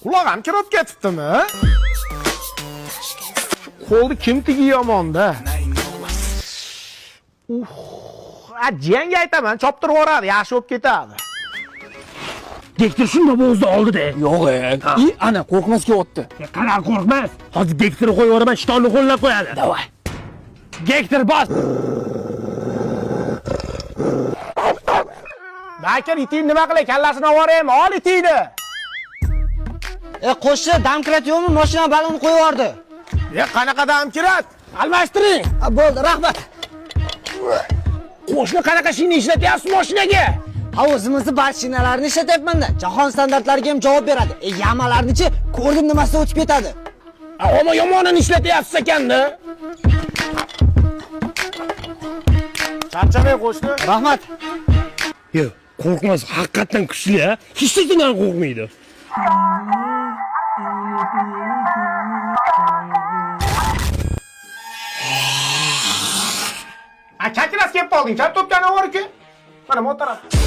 Quloq ham kirib ketibdimi? Shu qo'lni kim tigi yomonda? A jiyanga aytaman, choptirib yuboradi, yaxshi bo'lib ketadi. Gektor shunda bo'g'izda oldi-da. Yo'q, e. I ana qo'rqmas kelyapti. Qanaqa qo'rqmas? Hozir Gektorni qo'yib yuboraman, shtonni qo'llab qo'yadi. Davay. Gektor bos. Bakir, iting nima qilay, kallasini oboraymi? Ol itingni. E qo'shni domkrat yo'qmi? Mashina balonni qo'yib yubordi. E, qanaqa damkirat? Almashtiring. A, bo'ldi, rahmat. Qo'shni qanaqa shina ishlatyapsiz mashinaga? Ha, o'zimizni bar shinalarni ishlatyapman-da. Jahon standartlariga ham javob beradi. E yamalarni-chi, ko'rdim nimasi o'tib ketadi. Ammo yomonini ishlatyapsiz ekanda. Charchamang qo'shni. Rahmat. Yo'q, qo'rqmas, haqiqatan kuchli, ha? Hech narsadan qo'rqmaydi. A, kakras kelib qolding, kartopkani ovor-ku. Mana bu taraf.